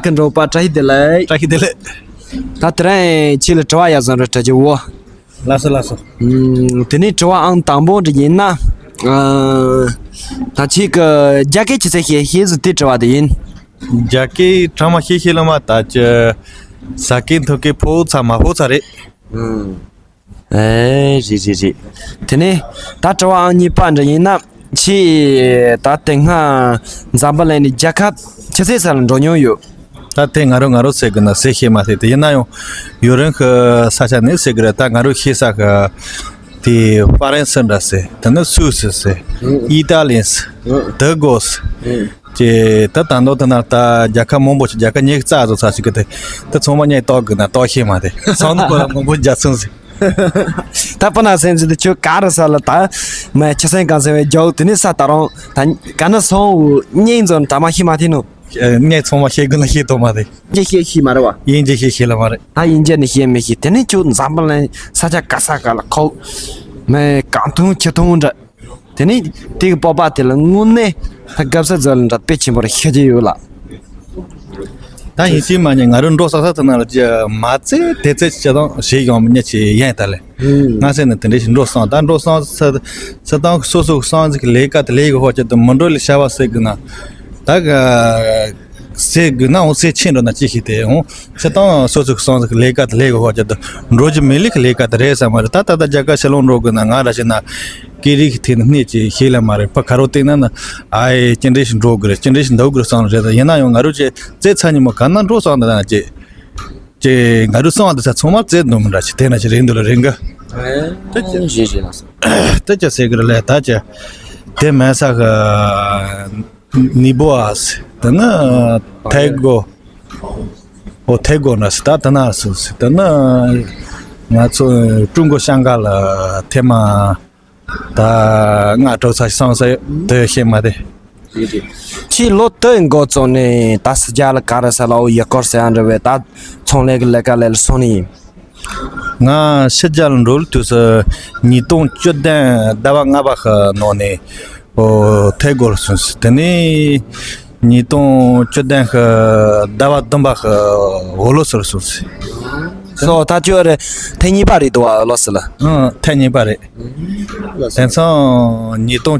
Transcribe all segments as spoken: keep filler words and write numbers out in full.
གི་འགྲོ་བ་བཀྲ་ཤིས་བདེ་ལེགས། བཀྲ་ཤིས་བདེ་ལེགས། ད་དེ་རིང་ཁྱེད་ལ་དྲི་བ་ཡ་བཟང་རེ་དྲི་རྒྱུ་བོ། ལགས་སོ་ལགས་སོ། ཨུམ། དེ་ནས་དྲི་བ་ཨང་དང་པོ་འདི་ཡིན་ན། ཨ། ད་ཁྱེད་ཀྱི་རྒྱ་སྐད་ཆི་ཟིག་ཤེས་ཤེས་ཟིག་དེ་དྲི་བ་དེ་ཡིན། རྒྱ་སྐད་ཕྲ་མ་ཤེས་ཤེས་ལ་མ་ད་ཅི། ཟ་སྐད་འཐུང་སྐད་ཕོ་ཚ་མ་ཕོ་ཚ་རེད། ཨུམ། ཨེ། རེད་རེད་རེད། དེ་ནས་ད་དྲི་བ་ཨང་གཉིས་པ་འདྲ་ཡིན་ན། ཁྱེད་ད་དེ་སྔ་འཛམ་བུ་གླིང་ནས་རྒྱལ་ཁབ་ཆི་ཟིག་ས་ལ་འགྲོ་མྱོང་ཡོད། ད་དེ་ང་རང་ང་རང་ཟེར་གི་ན་ཟེར་ཤེས་མ་ཐུབ། དེ་ཡིན་ན་ཡང་ཡུ་རོབ་གི་ས་ཆ་ནས་ཟེར་གི་རེད། ད་ང་རང་ཤེས་ས་གི་དེ་ཧྥ་རན་སི་འདྲ་ཟེར། དེ་ནི་སུད་སི་ཟེར། ཨུམ། ཨི་ཏཱ་ལི་ཟེར། ཨུམ། དེ་གོ་ཟེར། ཨུམ། ཅེ་ད་ད་འདོད་དེ་ན་ད་རྒྱལ་ཁབ་མང་པོ་ཞིག་རྒྱལ་ཁབ་ཉི་ཤུ་རྩ་བཟོ་ས་ཞིག་གི་དེ་དེ་ཚང་མ་ཉན་ཏོག་གི་ན་ཏོག་ཤེས་མ་ཐུབ། སང་ནི་ཁོ་རང་མང་པོ་རྒྱ་སོང་ཟེར། ད་པ་ན་སེམས་ཟེར་དུ་ཁྱོད་ག་རུ་ས་ལ་ད་མ་ཆི་སེང་གང་ཟེར་བའི་རྒྱོག་དེ་ནི་ས་ད་རང་ད་ག་ན་སོང་འུ་གཉིས་འཛོམས་ད་མ་ཤི་མ་ཐི་ནོ། ངས་ཚང་མ་ཤེས་དགོས་ན་ཤེས་ཐུབ་མ་རེད། ཡིན་གྱི་ཤེས་ཤེས་མ་རེད་བ། ཡིན་གྱི་ཤེས་ཤེས་ལ་མ་རེད། ད་ཡིན་གྱི་ནི་ཤེས་མི་ཤེས། དེ་ནི་ཁྱོད་འཛམ་བུ་གླིང་ས་ཆ་ག་ས་ག་ལ་ཁོ་མ་གང་ཐུང་ཆི་ཐུང་འདྲ། དེ་ནས་དེ་གི་སྤོབས་པ་དེ་ལ་དངོས་གནས་ད་དགའ་བསུ་མཛད་ལ་འདྲ་དཔེ་ཆེན་པོ་རེ་ཤེས་ཀྱི་ཡོད་ལ། ད་ཡིན་གཅིག་མ་ཉན་ང་རང་འགྲོ་ས་ས་ཐ་ན་ལ་ཅི་མ་ཚད་དེ་ཚད་ཅི་དང་ཞེས་ཡོང་མི་ཉན་ཆེ་ཡན་ད་ལེ། ང་སེ་ནི་དེ་འདྲ་ཞིག་འགྲོ་སོང་། ད་འགྲོ་སོང་ས་ས་དང་སོ་སོ་སོང་ཟིག་ལས་ཀ་དེ་ལས་གི་ཧོ་ཅི་དུ་མི་འགྲོ་ལས་བྱ་བ་ཟེར་གི་ན་ད་ག་ཟེར་དགོས་ན་འོང་ཟེར་ཕྱིན་འགྲོ་ན་ཅི་ཞིག་དེ་འོང་ཕྱི་དང་སོ་སོ་གི་སོང་ཟིག་ལས་ཀ་དེ་ལས་གི་ཧོ་ཅི་དུ་འགྲོ་རྒྱུ་མེད་ལས་ཀྱི་ལས་ཀ་དེ་རེད་ས་མ་རེད། ད་ད་ལྟ་རྒྱ་གར་ཕྱི་ལོགས་འགྲོ་དགོས་ན་ང་ར་ཞིག་ན་སྐད་རིགས་ཐད་ནས་སྣེ་ཅིག་ཤེས་ལ་མ་རེད། ཕ་ཁ་རོ་བལྟས་ན་ན་ཨ་ཡེ་ཅི་འདྲ་ཞིག་འགྲོ་དགོས་རེད། ཅི་འདྲ་ཞིག་འདུག་དགོས་རེད་སོང་རེད། ད་ཡིན་ན་ཡང་ང་རོ་ཅི་རྩེ་ཚ་ཉི་མ་ག་ན་འགྲོ་སོང་ད་ན་ཅི་ཅི་ང་རོ་སོང་ད་ཚ་ཚང་མ་རྩེ་འདུག་མི་འདྲ་ཅི་དེ་ན་ཅི་རེད་འདུག་ལ་རེད་གི། ད་ཅི་རེད་རེད་ལ་སོང་། ད་ཅི་ཟེར་གི་རེད་ལ་ད་ཅི་དེ་མེད་ས་གི། ནི་བོ་ཨ་སི། དེ་ནི་ཐའི་གོ། ཨོ་ཐའི་གོ་ན་སི་ད་དེ་ན་སི་སི་དེ་ནི་ང་ཚོ་ཀྲུང་གོ་ཤང་ཀ་ལ་ཐེ་མ་ད་ང་གྲོ་ས་སང་ས་དེ་ཤེས་མ་དེ། ཁྱི་ལོ་དེ་འགོ་བཙོང་ནས་ད་སི་རྒྱ་ལ་ག་རེ་ས་ལ་ཨོ་ཡི་སྐོར་ཟེར་ཡ་འདྲ་བས་ད་ཚོང་ལས་ཀྱི་ལས་ཀ་ལས་ལ་སོང་ནི་ཡིན། ང་ཕྱི་རྒྱལ་འགྲོ་དུས་སུ་ཉིས་སྟོང་བཅུ་བདུན་ཟླ་བ་ལྔ་པ་ཁ་ནང་ནས་ཨོ་ཐའི་གོ་ལ་སོང་ཟིན། དེ་ནས་ཉིས་སྟོང་བཅུ་བདུན་ཁ་ཟླ་བ་བདུན་པ་ཁ་འོ་ལོ་སི་ལ་སོང་ཟིན། སོ་ད་ཅོ་རེ་ཐེངས་གཉིས་པ་རེད་དོ་འོ་ལོ་སི་ལ། ཨང་ཐེངས་གཉིས་པ་རེད། དེང་སང་ཉིས་སྟོང་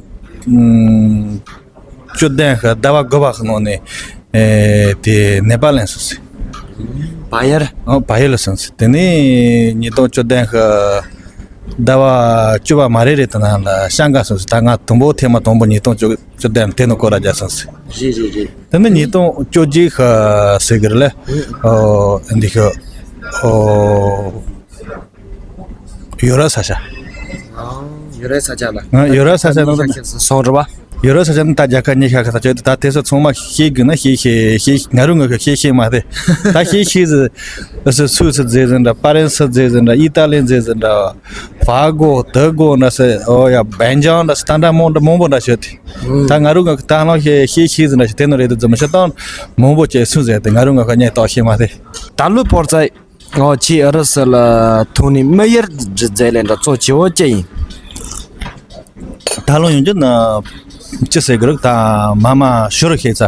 བཅུ་བདུན་ཁ་ཟླ་བ་དགུ་པ་ཁ་ནང་ནས་ཨེ་དེ་ནེ་པ་ལ་སོང་ཟིན། བ་ཡར། ཨོ་བ་ཡར་ལ་སོང་ཟིན། དེ་ནས་ཉིས་སྟོང་བཅུ་བདུན་ཁ་ཟླ་བ་བཅུ་པ་མ་རེད་རེད་དེ་ན་ལ་ཤང་ཀ་སོང་ཟིན། ད་ང་དུམ་བུ་ཐེངས་མ་དང་པོ་ཉིས་སྟོང་བཅུ་བཅུ་བདུན་དེ་ནང་སྐོར་ར་རྒྱག་སོང་ཟིན། རེད་རེད་རེད། དེ་ནས་ཉིས་སྟོང་བཅོ་བརྒྱད་ཁ་ཟེར་གི་རེད་ལ། ཨོ་འདི་ཁ་ཨོ་ཡོ་ར་ས་ཆ། ཡོ་ར་ས་ཆ་ལ། ཡོ་ར་ས་ཆ་ལ་སོང་རེད་བ། ཡོ་ར་ས་ཆ་ནི་ད་རྒྱལ་ཁབ་ཉི་ཤུ་ཁ་ས་ཆ་ད་དེ་ཚོ་ཚང་མ་ཤེས་དགོས་ན་ཤེས་ཤེས་ཤེས་ང་རང་ངོས་ཁ་ཤེས་ཤེས་མ་རེད། ད་ཤེས་ཤེས་ཟེར་སུད་སི་ཟེར་ཟིན་འདྲ་ཧྥ་རན་སི་ཟེར་ཟིན་འདྲ་ཨི་ཏཱ་ལི་ཟེར་ཟིན་འདྲ་ཧྥ་གོ་དེ་གོ་འདྲ་ཟེར་ཨོ་ཡ་བན་ཇང་འདྲ་ཟེར་ད་འདྲ་མང་འདྲ་མང་པོ་འདྲ་ཤོད་དེ། ད་ང་རང་ངོས་ཁ་ད་ལོ་ཤེས་ཤེས་ཤེས་ཟིན་འདྲ་ཤོད་དེ་ནོ་རེད་དུ་ཙམ་ཤོད་དང་མང་པོ་བྱས་སུ་ཟེར་དེ་ང་རང་ངོས་ཁ་ཉན་ཏོག་ཤེས་མ་རེད། ད་ལོ་པོར་ཙའི། ཨོ་ཁྱེད་ཨུ་རུ་སུ་ལ་ཐོན་ནས་དམིགས་ཡུལ་རྫས་ལས་འདྲ་གཙོ་ཆེ་བོ་ཅི་ཡིན། ད་ལོ་ཡོང་རྒྱུ་ན་ཅི་ཟེར་གི་རིགས་ད་མ་མ་ཤོར་ཤེས་ཚ་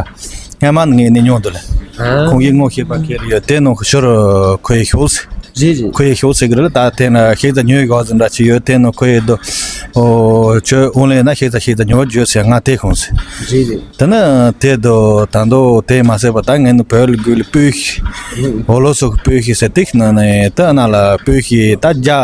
སྔ་མ་ངས་ནས་མྱོང་འདུག་ལ། ཁོང་གིས་ངོ་ཤེས་པ་ཁེ་རེ་ཡོད་དེ་ནང་ཤོར་ཁོ་ཡི་ཤོག་ཟེར། རེད་རེད། ཁོ་ཡི་ཤོག་ཟེར་གི་རེད་ད་དེ་ན་ཤེས་ཚ་ཉོས་ཡོད་ཟེར་འདྲ་ཅི་ཡོད་དེ་ནང་ཁོ་ཡི་འདུག་ཨོ་ཁྱོད་འོང་ལས་ན་ཤེས་ཚ་ཤེས་ཚ་ཉོ་རྒྱུ་ཟེར་ང་དེ་ཁོང་ཟེར། རེད་རེད། དེ་ནི་དེ་དུ་ད་དུ་དེ་མ་ཟད་པ་ད་ངས་ནི་བོད་ལ་དགོས་ལ་སྤོས་ཤིག་འོ་ལོ་སོགས་སྤོས་ཤིག་ཟེར་ཏིག་ནང་ནས་ད་ན་ལ་སྤོས་ཤིག་ད་རྒྱ་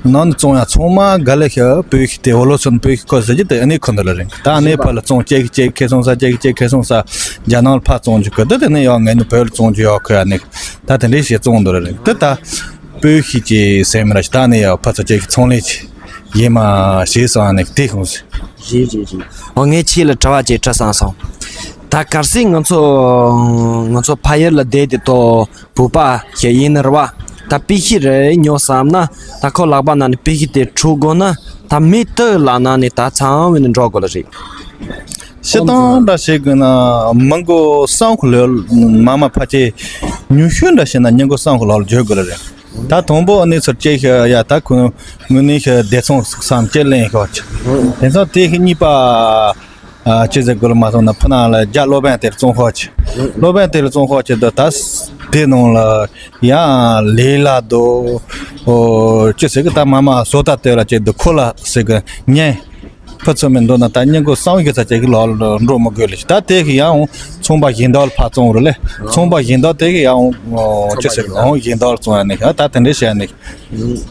ནང་ནས་བཙོང་ཡ་ཚང་མ་ག་ལེ་ཤ་སྤོས་ཤིག་དེ་འོ་ལོ་སོགས་སྤོས་ཤིག་ཁོ་ཟེར་གྱི་དེ་ཨ་ནི་ཁོ་འདི་ལ་རིང་ད་ཨ་ནི་ཕ་ལ་བཙོང་ཅེག་ཅེག་ཁེ་སོང་ས་ཅེག་ཅེག་ཁེ་སོང་ས་རྒྱ་ནང་ལ་ཕ་བཙོང་རྒྱུ་ཁོ་ད་དེ་ནི་ཡང་ངས་ནི་བོད་ལ་བཙོང་རྒྱུ་ཡོད་ཁོ་ཨ་ནི་ད་དེ་འདྲའི་ཞེ་བཙོང་འདི་ལ་རིང་ད་ད་སྤོས་ཤིག་ཅེས་ཟེར་མི་ར་ཞིག་ད་ནི་ཡང་ཕ་ཚོ་ཅེག་ཚོང་ལས་ཅེ། ཡེ་མ་ཞེས་སོང་ནས་དེ་ཁུངས་སུ། རེད་རེད་རེད། འོ་ངས་ཁྱེད་ལ་དྲི་བ་ཅིག་དྲི་བསམ་སོང་། ད་གལ་སྲིད་ང་ཚོ་ང་ཚོ་ཕ་ཡུལ་ལ་བསྡད་དེ་ཐོག་བོད་པ་ཞིག་ཡིན་ནི་རེད་བ། ད་སྤུས་ཤིག་རེ་ཉོ་བསམ་ན་ད་ཁོ་ལག་པ་ནང་ནས་སྤུས་ཤིག་དེ་འཁྲུ་དགོས་ན་ད་མི་དུ་ལ་ནང་ནས་ད་ཚང་བས་ནས་འགྲོ་དགོས་ལ་རེད། སྤྱིར་བཏང་འདྲ་བྱེད་དགོས་ན་མི་མགོ་སང་ཁུ་ལོ་མ་མ་ཕ་ཆེ་ཉུང་ཤོས་འདྲ་བྱེད་ན་མི་མགོ་སང་ཁུ་ལོ་ལ་འཇོག་དགོས་ལ་རེད། ད་དང་པོ་ཨ་ནི་ཚུར་སྐྱེས་ཤི་ཡ་ད་ཁོ་དངོས་གནས་ཤི་བདེ་སོང་བསམ་སྐྱེས་ལེན་ཤོག་ཅིག་དེང་སང་དེ་ཤི་གཉིས་པ་ཅི་ཟེར་དགོས་ལ་མ་སོང་ན་ཕུ་ནང་ལ་རྒྱ་སློབ་དཔོན་དེར་བཙོང་ཤོག་ཅིག་སློབ་དཔོན་དེ་ལ་བཙོང་ཁོག་ཅིག་འདུག་ད་དེ་ནང་ལ་ཡང་ལས་སླ་འདུག་ཨོ་ཅི་ཟེར་གི་ད་མ་མ་བཟོ་ལྟ་དེ་ལ་ཅིག་འདུག་ཁོ་ལ་ཟེར་གི་ཉན། ཕུ་ཚོ་མི་འདུག་ན་ད་སྙིང་གོ་གསང་གི་ཚ་ཅིག་གི་ལོག་ལ་འགྲོ་མི་དགོས་ལ་ད་དེ་གི་ཡང་ཚོང་པ་གཞན་དག་ལ་ཕར་བཙོང་རུ་ལས་ཚོང་པ་གཞན་དག་དེ་གི་ཡང་ཅི་ཟེར་གི་ཨོ་གཞན་དག་ལ་བཙོང་ཡ་ནི་ད་དེ་འདྲ་བྱས་ནི།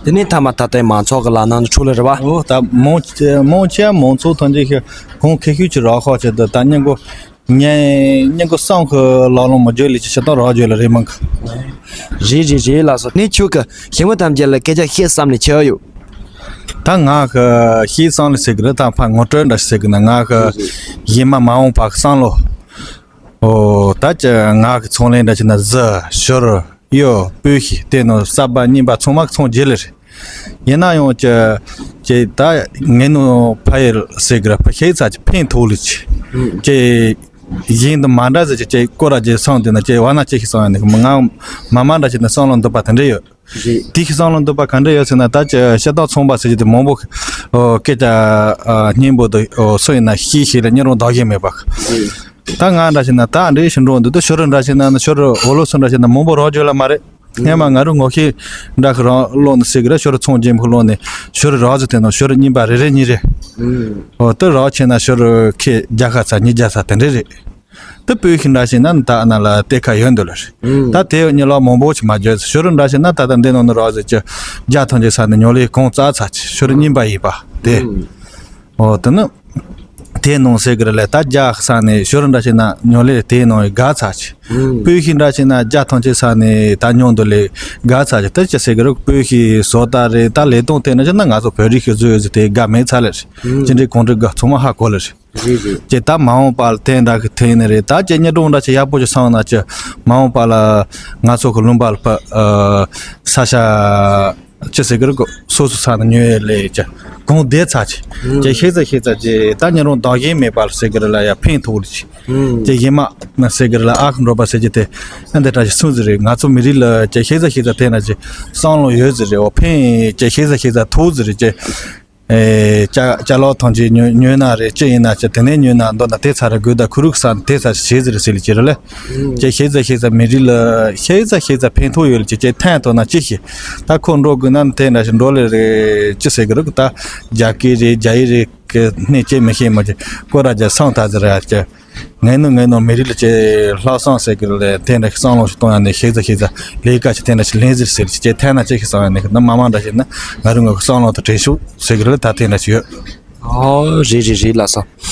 དེ་ནས་མཐའ་མ་ད་ལྟའི་མང་ཚོགས་ཀྱི་ལག་ནང་དུ་ཆུག་ལེ་རེད་བ། ཨོ་ད་མང་ཆེ་མང་ཆེ་མང་ཚོགས་ཐོན་རྗེས་ཤིག་གོང་ཁེ་ཤུ་ཅིག་རག་ཁོག་ཆེད་དུ་ད་སྙིང་གོ་ཉན་སྙིང་གོ་གསང་གི་ལོག་ལོང་མི་བརྗོད་ལས་ཀྱི་ཤི་སྟངས་རག་བརྗོད་ལ་རེད་མང་གི། རེད་རེད་རེད་ལགས་སོ། ནས་ཁྱོད་ཀྱི་ཞི་མོ་ཐམས་ཅད་ལ་སྐད་ཆ་བཤད་བསམ་ནས་ཆེ་བ་ཡོད། ད་ང་གི་ཤེས་བསམ་ལ་ཟེར་གི་རེད་ད་ཕ་ངོ་སྤྲོད་འདྲ་ཟེར་གི་ན་ང་གི་ཡིན་མ་མ་འོངས་པ་གི་བསམ་བློ། ཨོ་ད་ཅི་ང་གི་ཚོང་ལས་འདྲ་ཅི་ན་གཟི་ཞོར་གཡོ་སྤོས་ཤི་དེ་ནོ་ས་པ་གཉིས་པ་ཚང་མ་གི་ཚོང་རྒྱུ་ལ་རེད། ཡིན་ན་ཡང་ཅི་ཅི་ད་ངེད་ནོ་ཕ་ཡུལ་ཟེར་གི་རེད་ཕ་ཤེས་ཚ་ཅི་ཕན་ཐོགས་ལ་ཅི་ཅི་གཞན་དུ་མ་འདྲ་ཟེར་ཅི་ཅི་ཀོ་ར་ཅི་སང་དེ་ན་ཅི་བ་ན་ཅི་ཤི་སང་ཡ་ནི་ང་མ་མ་འདྲ་ཅི་ན་སང་ལོ་འདུག་པ་དེ་འདྲ་ཡོད། རེད། དེ་ཤི་སང་ལོ་འདུག་པ་ག་འདྲ་ཡོད་ཟེར་ན་ད་ཅི་ཤ་སྟག་ཚོང་པ་ཟེར་གྱི་དེ་མང་པོ་སྐད་ཆ་སྙན་པོ་དུ་སུ་ཡིན་ན་ཤེས་ཤེས་ལ་ཉེ་རུང་བདག་གཞན་མེད་པ། རེད། ད་ང་འདྲ་ཞིག་ན་ད་འདྲའི་ཞིག་འགྲོ་འདུག་ད་ཤོ་རུ་འདྲ་ཞིག་ན་ཤོ་རུ་འོ་ལོ་སུ་འདྲ་ཞིག་ན་མང་པོ་རོགས་བརྗོད་ལ་མ་རེད། སྔན་མ་ང་རུ་ངོ་ཤེས་འདྲ་ཁི་རང་ལོ་ནི་ཟེར་གི་ར་ཤོ་རུ་ཚོང་རྒྱན་ཁི་ལོ་ནི་ཤོ་རུ་རོགས་ཟེར་དེ་ནོ་ཤོ་རུ་གཉིས་པ་རེ་རེ་གཉིས་རེ། འོ་ད་རོགས་ཆེ་ན་ཤོ་རུ་ཁེ་བརྒྱ་ཁ་ཚ་ཉིས་བརྒྱ་ཚ་དེ་འདྲ་རེད། ད་སྤོས་ཤིང་འདྲ་ཞིག་ན་ད་ན་ལ་ལྟེ་ཁ་ཡོད་འདུག་ལ་རེད། ད་དེ་གཉིས་ལོ་མང་པོ་ཞིག་མ་བརྗོད་ཤོ་རུ་འདྲ་ཞིག་ན་ད་ད་འདི་ནང་ནི་རོགས་ཟེར་གྱི་བརྒྱ་ཐམ་གྱི་ས་ནི་ཉོ་ལེ་གོང་རྩ་ཚ་ཆེ་ཤོ་རུ་གཉིས་པ་ཡིན་པ་དེ། འོ་དེ་ནི། དེ་ནང་ཟེར་གི་རེད་ལས་ད་རྒྱ་ས་ནས་ཤོ་རུ་འདྲ་ཞིག་ན་ཉོ་ལེ་དེ་ནང་ག་ཚ་ཆེ། སྤོས་ཤིང་འདྲ་ཞིག་ན་རྒྱ་ཐང་ཆེ་ས་ནས་ད་ཉོ་འདུག་ལེ་ག་ཚ་ཆེ་ད་ཅི་ཟེར་གི་རེད་སྤོས་ཤིང་བཟོ་ལྟ་རེད་ད་ལས་སྟངས་དེ་ན་ཅི་ན་ང་ཚོ་བོད་རིགས་ཤིག་བཟོས་ཡོད་ཟེར་དེ་དགའ་མེད་ཚ་ལེ་རེད། ཅི་འདྲའི་གོང་འདྲི་དགའ་ཚང་མ་ཧ་གོ་ལེ་རེད། རེད་རེད། ཅི་ད་མ་འོངས་པ་ལ་དེ་འདྲ་གི་དེ་ནི་རེད་ད་ཅི་ཉེ་དྲུང་འདྲ་ཅི་ཡག་པོ་ཅི་སང་ན་ཅི་མ་འོངས་པ་ལ་ང་ཚོ་གི་ལུང་པ་ལ་ཕ་ས་ཤ། ཅི་ཟེར་གི་རེད་གོ་སོ་སོ་ས་ནས་ཉོས་ལས་ཀྱི་གོང་བསྡད་ཚར་ཅིག་ཅི་ཤེས་ཚ་ཤེས་ཚ་ཅི་ད་ཉེ་རུང་བདག་གཞན་མེད་པར་ཟེར་གི་རེད་ལ་ཡ་ཕན་ཐོགས་རེད་ཅི་ཅི་ཡིན་མ་ན་ཟེར་གི་རེད་ལ་ཨ་ཁུ་འགྲོ་པ་ཟེར་གྱི་དེ་ཨ་འདི་འདྲ་ཞིག་སུན་ཟེར་རེད་ང་ཚོ་མི་རིགས་ལ་ཅི་ཤེས་ཚ་ཤེས་ཚ་དེ་ན་ཅི་བསམ་བློ་ཡོད་ཟེར་རེད་འོ་ཕན་ཅི་ཤེས་ཚ་ཤེས་ཚ་ཐོགས་ཟེར་རེད་ཅི། ཨེ་ཅ་ཅ་ལོ་ཐོང་ཅི་ཉོས་ཉོས་ན་རེད་ཅི་ཡིན་ན་ཅི་དེ་ནས་ཉོས་ན་མདོ་ན་དེ་ཚ་རེད་དགོས་ད་ཁུ་རུག་ས་དེ་ཚ་ཞེས་ཟེར་ཟེར་ལ་ཅི་རེད་ལ། ཅི་ཤེས་ཚ་ཤེས་ཚ་མི་རིགས་ལ་ཤེས་ཚ་ཤེས་ཚ་ཕན་ཐོགས་ཡོད་ལ་ཅི་ཅི་ཐན་ཐོག་ན་ཅི་ཤེས། ད་ཁོ་འགྲོ་དགོས་ན་དེ་འདྲ་ཞིག་འགྲོ་ལེ་རེད་ཅི་ཟེར་གི་རེད་ད་རྒྱ་སྐད་རེད་རྒྱ་ཡིག་རེད་གི་སྣེ་ཅི་མི་ཤེས་མ་ཅི་ཀོ་ར་རྒྱ་སང་ཐ་ཟེར་ཡ་ཅི། ངས་ནི་ངས་ནི་མི་རིགས་ལ་ཅི་ལྷག་བསམ་ཟེར་གི་རེད་དེ་འདྲ་ཞིག་བསམ་བློ་ཞིག་གཏོང་ཡ་ནི་ཤེས་ཚ་ཤེས་ཚ་ལས་ཀ་ཅི་དེ་འདྲ་ཞིག་ལེན་ཟེར་ཟེར་ཅི་ཅི་ཐན་ན་ཅི་ཤེས་བསམ་ཡ་ནི་ནི་མ་མ་འདྲ་ཞིག་ན་ང་རང་ངོ་བསམ་བློ་དང་དྲན་ཤུགས་ཟེར་གི་རེད་ད་དེ་འདྲ་ཞིག་ཡོད། ཨོ་རེད་རེད་རེད་ལགས་སོ།